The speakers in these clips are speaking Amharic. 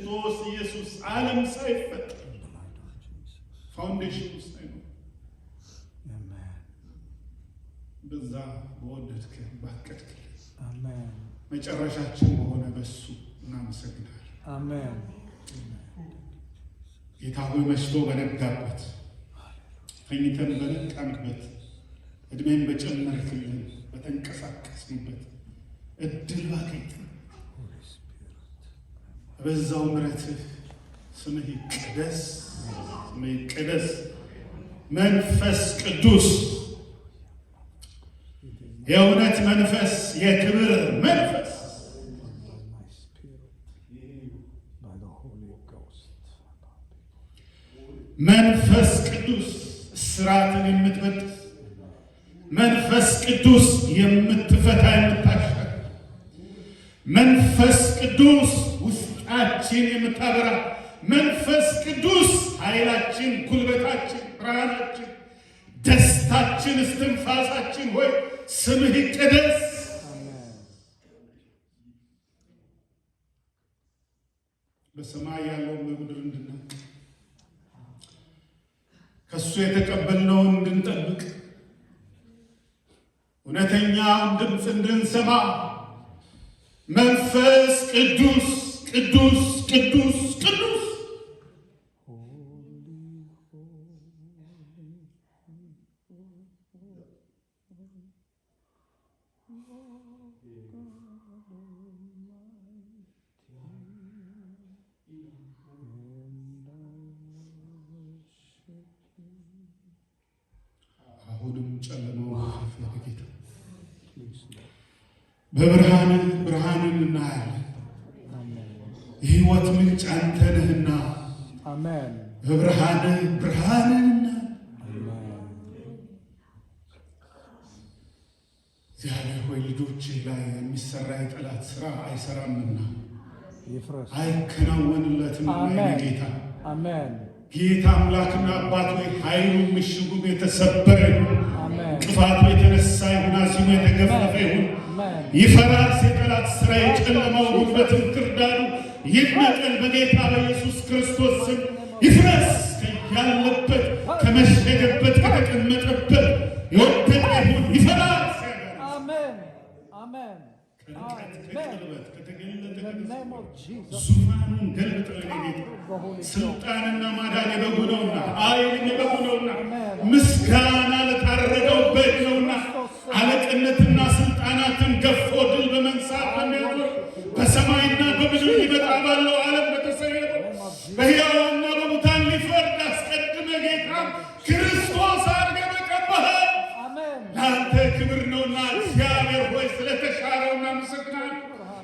በክርስቶስ ኢየሱስ ዓለም ሳይፈጠር Blood of Jesus. Foundation ኑ ሳይኖር Amen. በዛ በወደድከን ባቀድክልን Amen. መጨረሻችን በሆነ በሱ እናመሰግናለን። Amen. ጌታ ሆይ፣ መሽቶ በነጋበት፣ ተኝተን በነቃንበት፣ ዕድሜን በጨመርክልን፣ በተንቀሳቀስንበት፣ እድል ባገኘን Holy Spirit. በዛው ምሕረትህ ስምህ ይቀደስ፣ ስምህ ይቀደስ። መንፈስ ቅዱስ፣ የእውነት መንፈስ፣ የክብር መንፈስ፣ By my Spirit, by the Holy Ghost. መንፈስ ቅዱስ፣ እስራትን የምትበጥስ፣ መንፈስ ቅዱስ፣ የምትፈታ፣ የምታሻግር፣ መንፈስ ቅዱስ፣ ውስጣችን የምታበራ፣ መንፈስ ቅዱስ፣ ኃይላችን፣ ጉልበታችን፣ ብርሃናችን፣ ደስታችን፣ እስትንፋሳችን ሆይ ስምህ ይቀደስ። Amen. በሰማይ ያለውን በምድር እንድናውቅ፣ ከእሱ የተቀበልነውን እንድንጠብቅ፣ እውነተኛውን ድምፅ እንድንሰማ መንፈስ ቅዱስ፣ ቅዱስ፣ ቅዱስ፣ ቅዱስ። Holy, holy, holy, Lord God Almighty, and I worship you. አሁንም ጨለማው ገፈፈ ጌታ። Please, Lord. በብርሃን ብርሃንን እናያለን። Amen. የሕይወት ምንጭ አንተ ነህና Amen. በብርሃን ብርሃንን እናያለን። Amen. እግዚአብሔር ሆይ፣ ልጆችህ ላይ የሚሰራ የጠላት ስራ አይሰራምና ይፍረስ። አይከናወንለትም። አሜን። ጌታ አሜን። ጌታ አምላክና አባት ሆይ፣ ኃይሉ ምሽጉም የተሰበረ ይሁን። አሜን። እንቅፋቱ የተነሳ ይሁን፣ አዚሙ የተገፈፈ ይሁን። አሜን። ይፈራርስ የጠላት ስራ፣ የጨለማው ጉልበት እንክርዳዱ ይነቀል። በጌታ በኢየሱስ ክርስቶስ ስም ይፍረስ። ከያለበት፣ ከመሸገበት፣ ከተቀመጠበት የወደቀ ይሁን፣ ይፈራርስ። አሜን። አሜን። ከርቀት አሜን። ከቅርበት ከተገለጠ In the name of Jesus. ዙፋኑን ገልብጠው የኔ ጌታ። The Holy Ghost. ስልጣንና ማዳን የበጉ ነውና፣ ኃይልም የበጉ ነውና፣ ምስጋና ለታረደው በግ ነውና፣ አለቅነትና ስልጣናትን ገፎ ድል በመንሳት በሚያዞር፣ በሰማይና በምድር ሊመጣ ባለው ዓለም በተሰየመው፣ በሕያዋንና በሙታን ሊፈርድ አስቀድመ ጌታ ክርስቶስ አድርገህ በቀባኸው አሜን። ለአንተ ክብር ነውና፣ እግዚአብሔር ሆይ፣ ስለተሻረው እናመሰግናለን።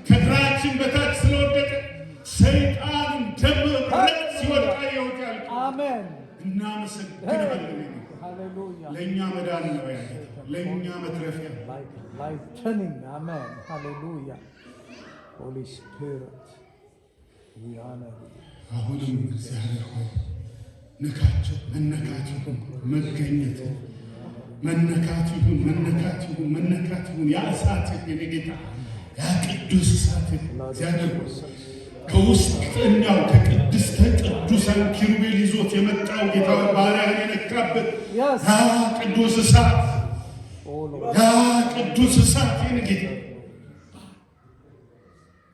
ከእግራችን በታች ስለወደቀ፣ ሰይጣን እንደ መብረቅ ሲወድቅ አየሁት ያልከው አሜን። እናመሰግናለን። Hallelujah. ለእኛ መዳን ነው ያ ጌታ፣ ለእኛ መትረፊያ። Like lightning. Amen. Hallelujah. Holy Spirit, we honor you. አሁንም እግዚአብሔር ሆይ ንካቸው። መነካት ይሁን መገኘት፣ መነካት ይሁን፣ መነካት ይሁን፣ መነካት ይሁን። ያ እሳትህ የኔ ጌታ፣ ያ ቅዱስ እሳትህ፣ እግዚአብሔር ሆይ፣ ከውስጠኛው ከቅድስተ ቅዱሳን ኪሩቤል ይዞት የመጣው፣ ጌታ ሆይ፣ ባሪያህን የነካበት ያ ቅዱስ እሳት፣ Oh Lord, ያ ቅዱስ እሳት የኔ ጌታ፣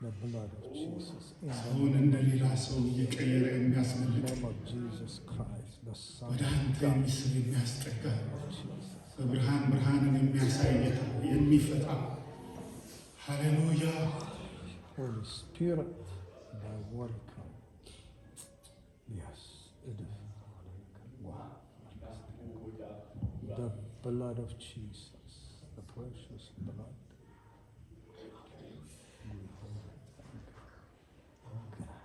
the blood of Jesus. In the አሁን እንደ ሌላ ሰው እየቀየረ የሚያስመልጥ፣ name of Jesus Christ, the Son ወደ of አንተ God. የሚስብ፣ የሚያስጠጋ፣ Jesus. በብርሃን ብርሃንን የሚያሳይ ጌታ፣ የሚፈታ፣ ሃሌሉያ። Holy Spirit, thy welcome. Yes, it is. Wow. The blood of Jesus, the precious blood. We thank God.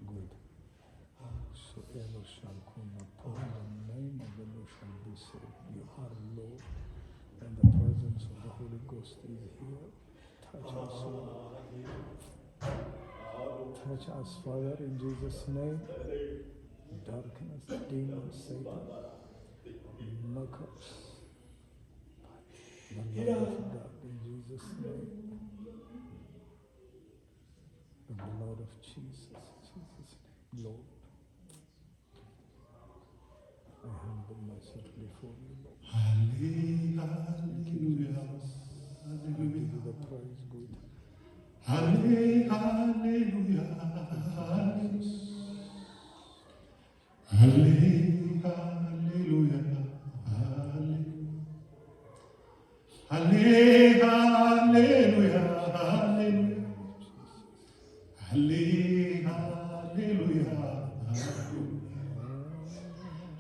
Good. Whosoever shall call upon the name of the Lord shall be saved. You are Lord, and the presence of the Holy Ghost is here. Touch us, Lord. Touch us, Father, in Jesus' name. Darkness, demons, Satan, mockers. The love of God in Jesus' name. The blood of Jesus. Myself before you, Lord. ሃሌሉያ I give you the praise, good. ሃሌሉያ ሃሌሉያ ሃሌሉያ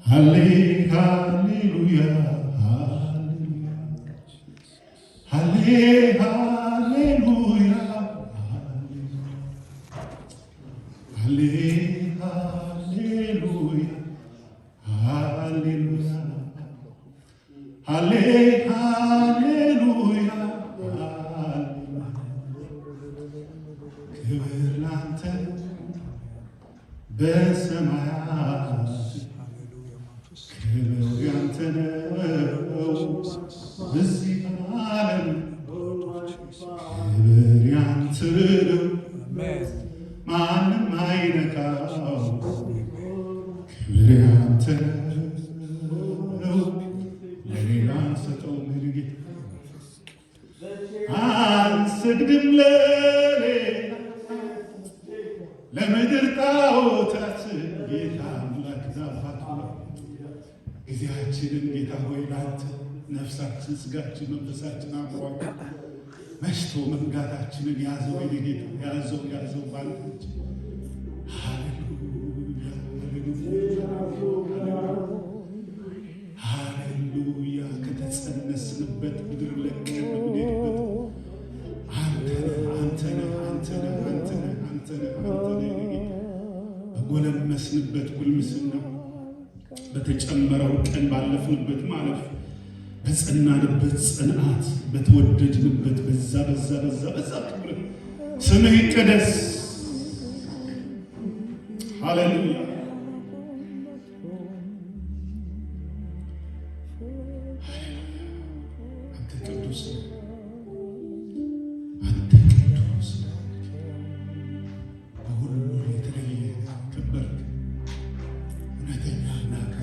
ሃሌሉያ ሃሌሉያ ሃሌሉያ ሃሌሉያ ሃሌሉያ ሃሌሉያ ክብር ላንተ በሰማያት Hallelujah, መንፈስ ክብር ያንተ ነው በዚህ ዓለም Blood of Jesus. ክብር ያንተ ነው Amen. ማንም አይነካው ክብር ያንተ ነው ለሌላ አንሰጠውም ጌታ አንሰግድም ለሌላ ለምድር ጣዖታት ጌታ አምላክ አባት ሆይ ጊዜያችንን ጌታ ሆይ ለአንተ ነፍሳችን፣ ስጋችን፣ መንፈሳችን አእምሯችን መሽቶ መንጋታችንን ያዘው የኔ ጌታ ያዘው ያዘው ባንተ እጅ። ሃሌሉያ ሃሌሉያ ሃሌሉያ። ከተጸነስንበት ምድር ለቀን በምንሄድበት አንተ ነህ አንተ ነህ አንተ ነህ አንተ ነህ አንተ ነህ አንተ ነህ የኔ ጌታ። በጎለመስንበት ጉልምስና በተጨመረው ቀን ባለፍንበት ማለፍ በጸናንበት ጽንዓት በተወደድንበት በዛ በዛ በዛ በዛ ክብር ስምህ ይቀደስ። ሃሌሉያ። አንተ ቅዱስ ነህ። አንተ ቅዱስ ነህ። በሁሉ የተለየ ከበርክ፣ እውነተኛ አምላክ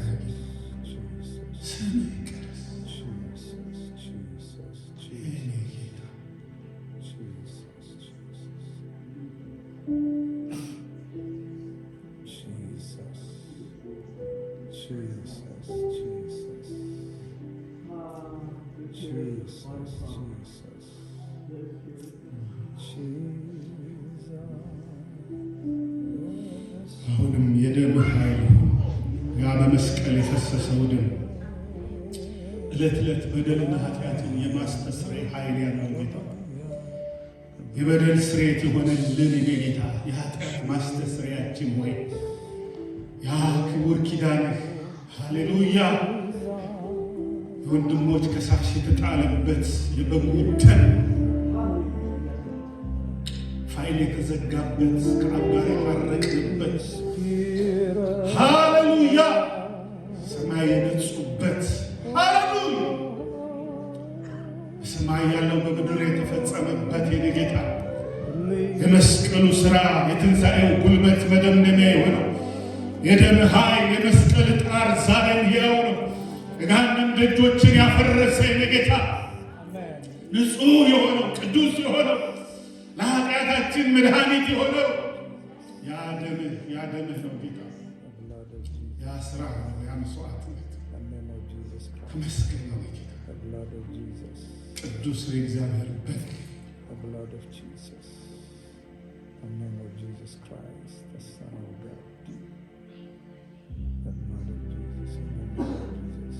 ስምህ ይቀደስ። Jesus, Jesus, የኔ Jesus, ጌታ Jesus, Jesus, Jesus, Jesus, Jesus, Jesus, Jesus. አሁንም የደም ኃይል ያ በመስቀል የፈሰሰው ደም ዕለት ዕለት በደልና ኃጢአትን የማስተስረይ ኃይል ያለው ጌታ፣ የበደል ስርየት የሆነልን የኔ ጌታ፣ የኃጢአት ማስተስረያችን ሆይ ያ ክቡር ኪዳንህ ሃሌሉያ የወንድሞች ከሳሽ የተጣለበት የበጉ ደም ፋይል የተዘጋበት ከአብ ጋር የታረቅንበት ሃሌሉያ ሰማይ የነጹበት ሃሌሉያ በሰማይ ያለው በምድር የተፈጸመበት የኔ ጌታ የመስቀሉ ሥራ የትንሣኤው ጉልበት መደምደሚያ የሆነው የደም ኃይል የመስቀል ጣር ዛሬም ሕያው ነው። የገሃነም ደጆችን ያፈረሰ የኔ ጌታ ንጹሕ የሆነው ቅዱስ የሆነው ለኃጢአታችን መድኃኒት የሆነው ያ ደምህ ያ ደምህ ነው ጌታ፣ The blood of Jesus. ያ ስራ ነው ያ መስዋዕትነት። The name of Jesus Christ. ተመስገን ነው ጌታ። The blood of Jesus. ቅዱስ የእግዚአብሔር በግ The blood of Jesus. The name of Jesus Christ, the Son of God. The blood of Jesus. In the name of Jesus.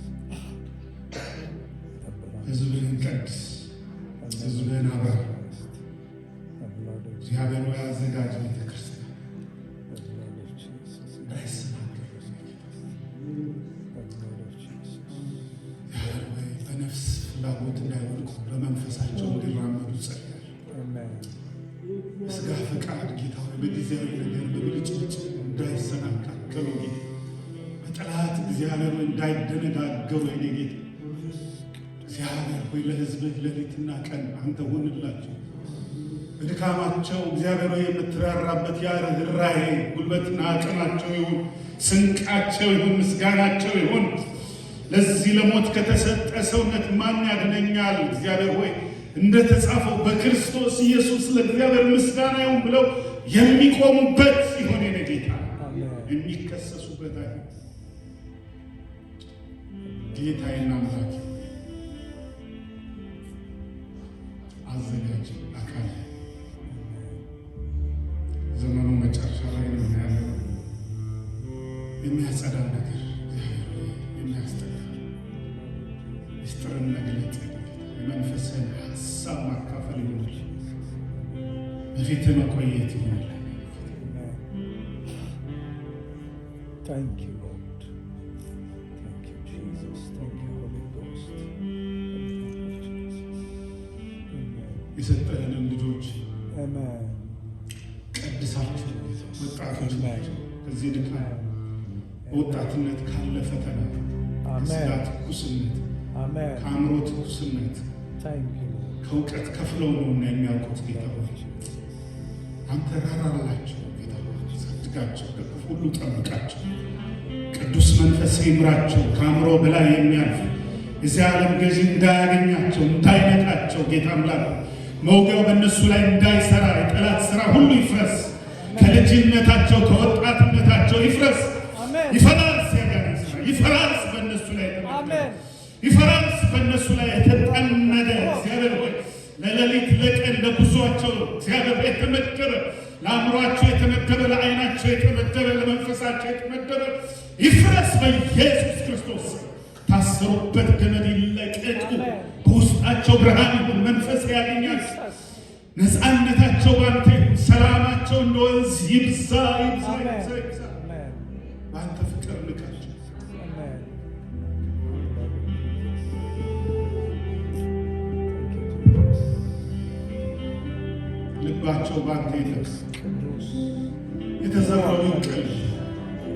The blood of ሕዝብህን ቀድስ፣ the name of ሕዝብህን አብራ። Christ. The blood of እግዚአብሔር ሆይ አዘጋጅ ቤተ ክርስቲያን The blood of Jesus. እንዳይሰናከል። The blood of Jesus. እግዚአብሔር ሆይ በነፍስ ፍላጎት እንዳይወድቁ በመንፈሳቸው እንዲራመዱ ጸልያለሁ። Amen. በስጋ ፈቃድ ጌታ ሆይ በጊዜያዊ ነገር በብልጭልጭ እንዳይሰናካከሉ ጌታ በጠላት እግዚአብሔር ሆይ እንዳይደነጋገሩ የኔ ጌታ እግዚአብሔር ሆይ ለሕዝብህ ሌሊትና ቀን አንተ ሁንላቸው። በድካማቸው እግዚአብሔር ሆይ የምትራራበት ያ ርኅራኄ ጉልበትና አቅማቸው ይሁን፣ ስንቃቸው ይሁን፣ ምስጋናቸው ይሁን። ለዚህ ለሞት ከተሰጠ ሰውነት ማን ያድነኛል? እግዚአብሔር ሆይ እንደተጻፈው በክርስቶስ ኢየሱስ ለእግዚአብሔር ምስጋና ይሁን ብለው የሚቆሙበት ይሆን የኔ ጌታ፣ የሚከሰሱበት አይሁን። ጌታዬና አምላኬ አዘጋጅ አካል ዘመኑ መጨረሻ ላይ ነው ያለው። የሚያጸዳ ነገር እግዚአብሔር ሆይ የሚያስጠጋ ምስጢርን መግለጥ፣ የመንፈስን ሀሳብ ማካፈል ይሆናል። በፊትህ መቆየት ይሆናል። Amen. Thank you, Lord. Thank you, Jesus. Thank you, Holy Ghost. In the name of Jesus. Amen. የሰጠህንን ልጆች Amen. ቀድሳቸው። ወጣቶች Amen. ናቸው። ከዚህ ድካም በወጣትነት ካለ ፈተና፣ ከስጋ Amen. ትኩስነት፣ Amen. ከአእምሮ ትኩስነት፣ Thank you, Lord. ከእውቀት ከፍለው ነውና የሚያውቁት። ጌታ ሆይ አንተ ራራላቸው። ጌታ ሆይ አሳድጋቸው፣ ከክፉ ሁሉ ጠብቃቸው። ቅዱስ መንፈስ ይምራቸው። ከአእምሮ በላይ የሚያልፍ የዚህ ዓለም ገዢ እንዳያገኛቸው፣ እንዳይነካቸው፣ ጌታ አምላክ መውጊያው በእነሱ ላይ እንዳይሰራ የጠላት ስራ ሁሉ ይፍረስ። ከልጅነታቸው ከወጣትነታቸው ይፍረስ። Amen. ይፈራርስ፣ ያጋንንት ስራ ይፈራርስ፣ በእነሱ ላይ የተመደበ Amen. ይፈራርስ፣ በእነሱ ላይ የተጠመደ። እግዚአብሔር ሆይ ለሌሊት ለቀን ለጉዟቸው እግዚአብሔር የተመደበ፣ ለአእምሯቸው የተመደበ፣ ለዓይናቸው የተመደበ፣ ለመንፈሳቸው የተመደበ ይፍረስ በኢየሱስ ክርስቶስ። ታሰሩበት ገመድ ይለቀቁ። በውስጣቸው ብርሃን ይሁን፣ መንፈስ ያገኛል። ነፃነታቸው ባንተ ይሁን። ሰላማቸው እንደ ወንዝ ይብዛ፣ ይብዛ፣ ይብዛ፣ ይብዛ። Amen. በአንተ ፍቅር ንካቸው። Amen. Lord Jesus. Thank you, Jesus. ልባቸው ባንተ ይለቅ። ቅዱስ የተዘራው ይብቀል።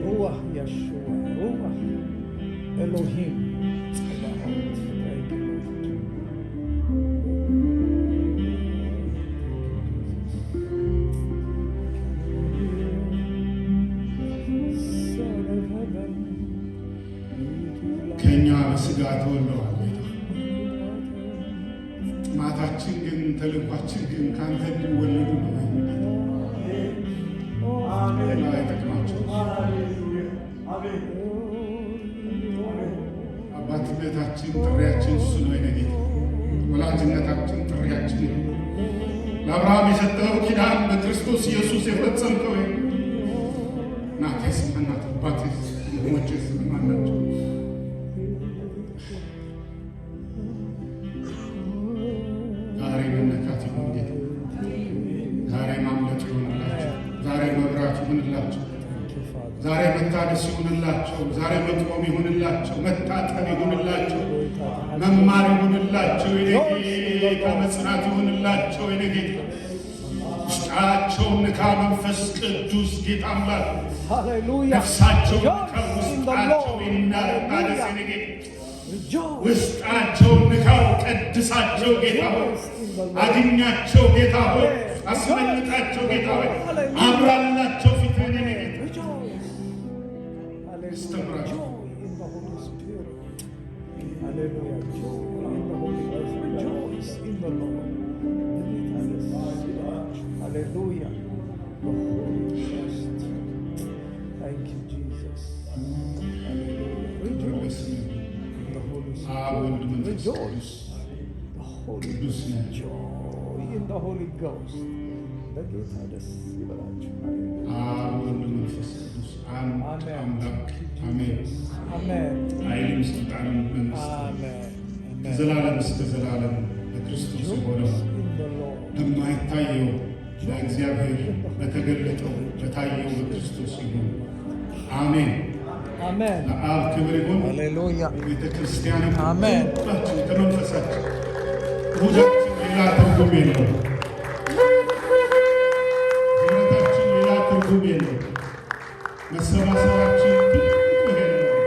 רוח ישוע, רוח אלוהים צבאות. Thank you, Lord. Son of heaven, ከእኛ በስጋ ተወልደዋል ጌታ። ጥማታችን ግን ተልኳችን ግን ከአንተ እንዲወለዱ ነው። ሌላ አይጠቅማቸው። አባትነታችን ጥሪያችን እሱ ነው። የኔ ጌታ ወላጅነታችን ጥሪያችን ነው። ለአብርሃም የሰጠኸው ኪዳን በክርስቶስ ኢየሱስ የፈጸምከው ይሄ። እናቴስ ማናት? አባቴስ ወንድሞቼስ ማን ናቸው? ዛሬ መነካት ይሁን ጌታ። ዛሬ ማምለጥ ይሁንላቸው። ዛሬ መብራት ይሁንላቸው። Thank you, Father. ዛሬ መታደስ ይሁንላቸው። ዛሬ መቆም ይሁንላቸው። መታጠብ ይሁንላቸው። መማር ይሁንላቸው። የኔ ጌታ መጽናት ይሁንላቸው። የኔ ጌታ ውስጣቸውን ንካ። መንፈስ ቅዱስ ጌታ አምላክ Hallelujah. ነፍሳቸውን ንካ። Rejoice in the ውስጣቸው Lord. ይታደስ። Hallelujah. የኔ ጌታ Rejoice. ውስጣቸውን ንካው፣ ቀድሳቸው ጌታ ሆይ፣ አግኛቸው ጌታ ሆይ፣ አስመልጣቸው ጌታ ሆይ፣ አብራላቸው ፊትህን የኔ ጌታ። Rejoice. Hallelujah. አስተምራቸው። Joy in the Holy Spirit. Hallelujah. Joy in the Holy Ghost. Rejoice in the Lord. Hallelujah. The Holy Ghost. Thank you, Jesus. Hallelujah. Rejoice in the Holy አብ ወልድ Spirit. መንፈስ Rejoice. ቅዱስ The Holy ቅዱስ ነህ። Joy in the Holy Ghost. በጌታ ደስ ይበላችሁ። አብ ወልድ መንፈስ ቅዱስ አንድ አሜን። አምላክ አሜን። አሜን። ኃይልም ስልጣንም መንግስት አሜን። አሜን። ከዘላለም እስከ ዘላለም በክርስቶስ የሆነው Rejoice in the Lord. ለማይታየው ለእግዚአብሔር በተገለጠው በታየው በክርስቶስ ይሁን። አሜን። አሜን። ለአብ ክብር ይሁን። ሃሌሉያ። ቤተ ክርስቲያን አሜን። ሁላችን ከመንፈሳችን እሁዳችን ሌላ ትርጉም የለውም። ህብረታችን ሌላ ትርጉም የለውም። መሰባሰባችን ትልቁ ይሄ ነው።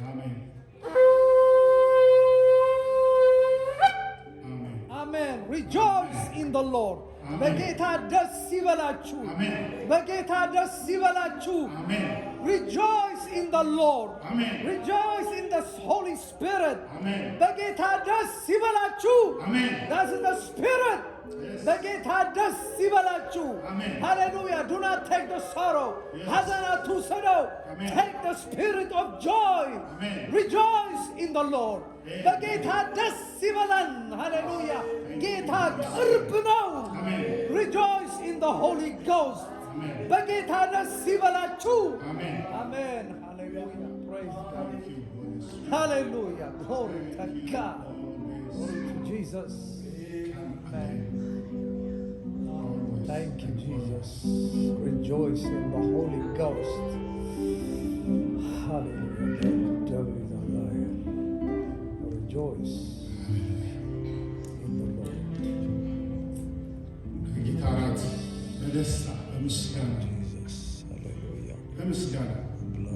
አሜን አሜን። አሜን። Rejoice in the Lord. አሜን። በጌታ ደስ ይበላችሁ። ይበላችሁ። አሜን። በጌታ ደስ ይበላችሁ። አሜን። Rejoice in the Lord. አሜን። Rejoice in the Holy Spirit. አሜን። በጌታ ደስ ይበላችሁ። አሜን። That's the Spirit. Yes. በጌታ ደስ ይበላችሁ። አሜን። Hallelujah. Do not take the sorrow. Yes. ሐዘን አትውሰደው። Amen. Take the spirit of joy. Amen. Rejoice in the Lord. Amen. በጌታ ደስ ይበለን። ሃሌሉያ። ጌታ ቅርብ ነው። አሜን። Rejoice in the Holy Ghost. አሜን። በጌታ ደስ ይበላችሁ። አሜን። አሜን። ሃሌሉያ። Praise God. Thank you, Holy Spirit. Hallelujah. Glory to Thank you, God. always. Glory to Jesus. Come Amen. again. Always Thank you, and Jesus. Rejoice in the Holy Ghost. Hallelujah. The devil is a liar. Rejoice in the Lord. በጌታ እራት በደስታ በምስጋና Jesus. Hallelujah. በምስጋና።